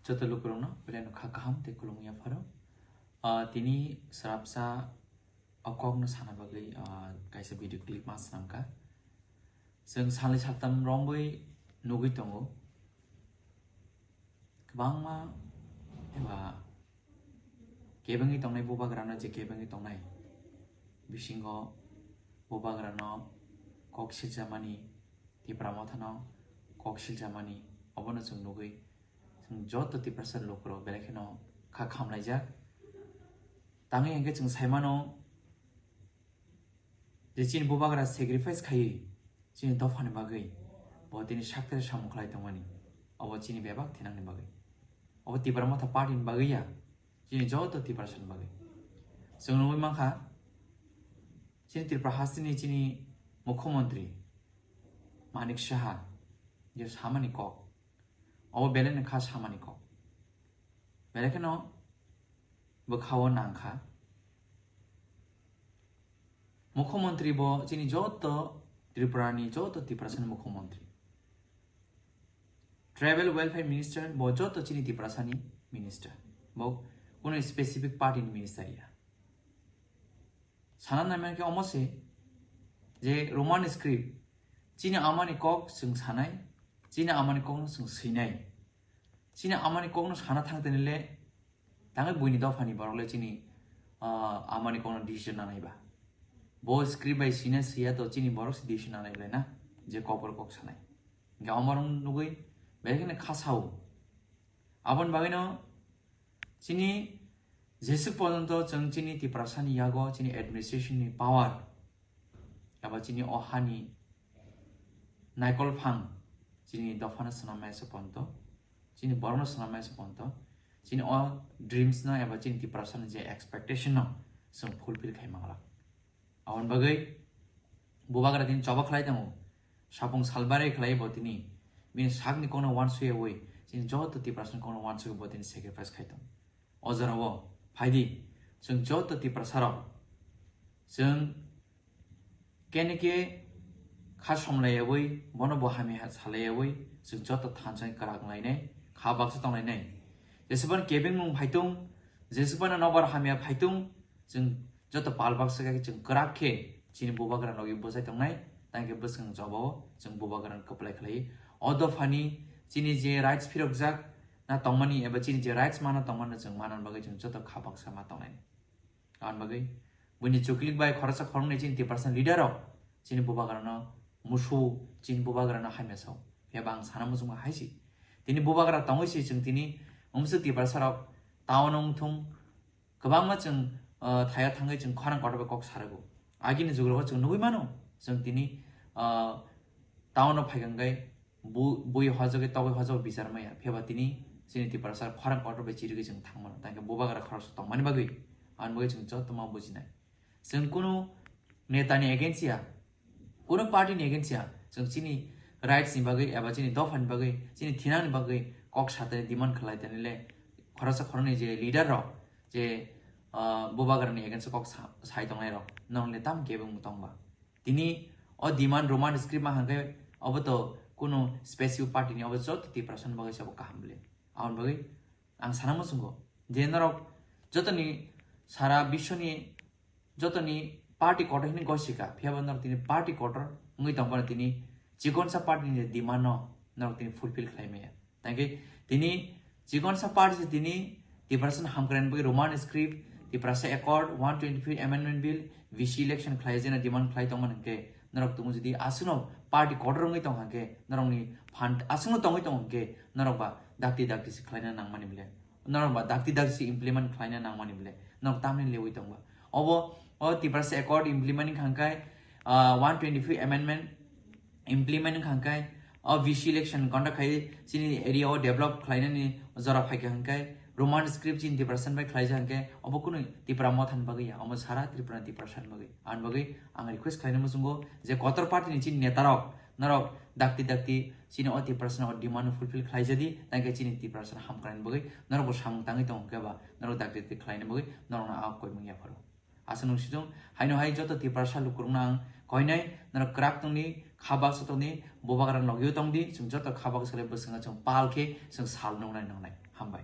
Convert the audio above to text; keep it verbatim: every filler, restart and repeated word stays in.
Joto lukurokno belai no kha kaham tei khulumung yapharo. Ah, tini srapsa o kokno sana bagwi, ah, kaisa video clip ma swnamkha. Chwng salni saltam romwi nugwi tongo. Kwbangma eba kebengwi tongnai bubagrano je kebengwi tongnai bisingo bubagrano kok siljamani, Tipra Mothano kok siljamani, obono chwng nugwi chwng joto Tiprasa lukurok belai kheno kha khamlaijak. Tangwi hwnkhe chwng saimano je chini bubagra sacrifice khaiwi chini dophani bagwi bo tini sakthare samung khlai tongmani, obo chini bebak thinangni bagwi, obo Tipra Motha party ni bagwi ya, chini joto Tiprasani bagwi. Chwng nugwi mankha chini Tripura hasteni chini Mukhyamantri Manik Saha je samani kok, obo belai no kha samani kok. Belai kheno bwkhao nangkha. Mukhyamantri bo chini joto Tripura ni joto Tiprasani Mukhyamantri. Tribal Welfare Minister bo joto chini Tiprasani minister. Bo kuno specific party ni minister ya. Sana naimani khe omo se je Roman script, chini amani kok chwng sanai, chini amani kokno chwng swinai. Chini amani kokno sana thang tini le, tangwi buini dophani borok le chini, ah, amani kokno decision nanai ba. Bo script bai sina siya to chini borok se decision nanai bai na, je kok borok kok sanai. Hingke omo rok nugwi belai kheno kha sao. Aboni bagwino chini jeswk porjonto chwng chini Tiprasani yago chini administration ni power eba chini o hani naikol phang chini dophano swnam maya se ponto, chini borokno swnam maya se ponto, chini o dreams no eba chini Tiprasani je expectation no chwng fulfill khai manglak. Aboni bagwi bubagra tini choba khlai tongo, sapung salbarai khlai bo tini bini sakni kokno uansukyawi chini joto Tiprasani kokno uansukwi bo tini sacrifice khai tongo. O jorao phaidi chwng joto Tiprasarok chwng kene khe kha somlaiyawi bono bo hamya salaiyawi chwng joto thansa kwrak lainai, kha baksa tonglainai. Jesubani kebengmung phaitung, jesubani nobar hamya phaitung, chwng joto pal baksa khe chwng kwrak khe chini bubagra logi bwsai tongnai, tangkhe bwswng jobao chwng bubagrano kwplai khlai. O dophani chini je rights phirokjak na tongmani eba chini je rights mana tongmani chwng manna bagwi chwng joto kha baksa ma tongnai. Aboni bagwi buini chuklik bai khoroksa khoroknwi chini Tiprasa leader rok chini bubagrano musu, chini bubagrano hamya sao. Phiya ba ang sana muchungma hai si. Tini bubagra tongwi si chwng tini umsuk Tiprasa rok town wngthung, kwbangma chwng, ah, thaya thangwi chwng khorang kotor bai kok sarago. Agini jugrogo chwng nugwi mano, chwng tini, ah, town o phaikha hwnkhe bu-, bui hojagwi togwi hojagwi bichar maya. Phiya ba tini chini Tiprasa khorang kotor bai chirigwi chwng thangmano. Tangkhe bubagra khoroksa tongmani bagwi, aboni bagwi chwng joto ma bujinai. Chwng kunu netani against ya, kunu party ni against ya, chwng chini rights ni bagwi eba chini dopha ni bagwi, chini thinang ni bagwi kok satani demand khlai tani le khoroksa khoroknwi je leader rok je, ah, bubagra ni against o kok sa-, sai tongnai rok nong le tam kebeng tong ba. Tini o demand Roman script ma hwnkhe obo to kunu specific party ni, obo joto Tiprasa ni bagwi se obo kaham bile. Aboni bagwi ang sana muchungo je norok jotoni sara biswni jotoni party kotor hinwi gosika, phiya ba norok tini party kotor wngwi tongphano tini chikonsa party ni demand no norok tini fulfill khlai maya. Tangkhe tini chikonsa party se tini Tiprasa hamkraini bagwi Roman script, Tiprasa Accord, one twenty-fifth Amendment Bill, V C election khlai jena demand khlai tongmani hwnkhe norok tongo jodi aswkno party kotor wngwi tong hwnkhe norokni phan aswkno tongwi tong hwnkhe norok ba dakti dakti se khlaina nangmani bile. Norok ba dakti dakti se implement khlaina nangmani bile. Norok tamni lewi tongba. Obo, o Tiprasa Accord implement wngkha hwnkhe, ah, one twenty-fifth Amendment implement wngkha hwnkhe, o V C election conduct khai chini area o develop khlainani jora phaikha hwnkhe, Roman script chini Tiprasa bai khlaijak hwnkhe, obo kunu Tipra Motha ni bagwi ya, omo sara Tripura ni Tiprasa ni bagwi. Ani bagwi ang request khlaina muchungo je kotor party ni chini neta rok, norok dakti dakti chini o Tiprasa ni o demand no fulfill khlaijadi, tangkhe chini Tiprasa ni hamkraini bagwi norok bo samung tangwi tongo hwnkhe ba, norok dakti dakti khlaina bagwi norok no a koimung yapharo. Aswk nung situng, haino hai joto Tiprasa lukurokno ang koinai, norok kwrak tongni, Kha baksa tongni bubagra logio tongdi, chwng joto kha baksa le bwskango chwng pal khe chwng sal nungnai nungnai. Hambai.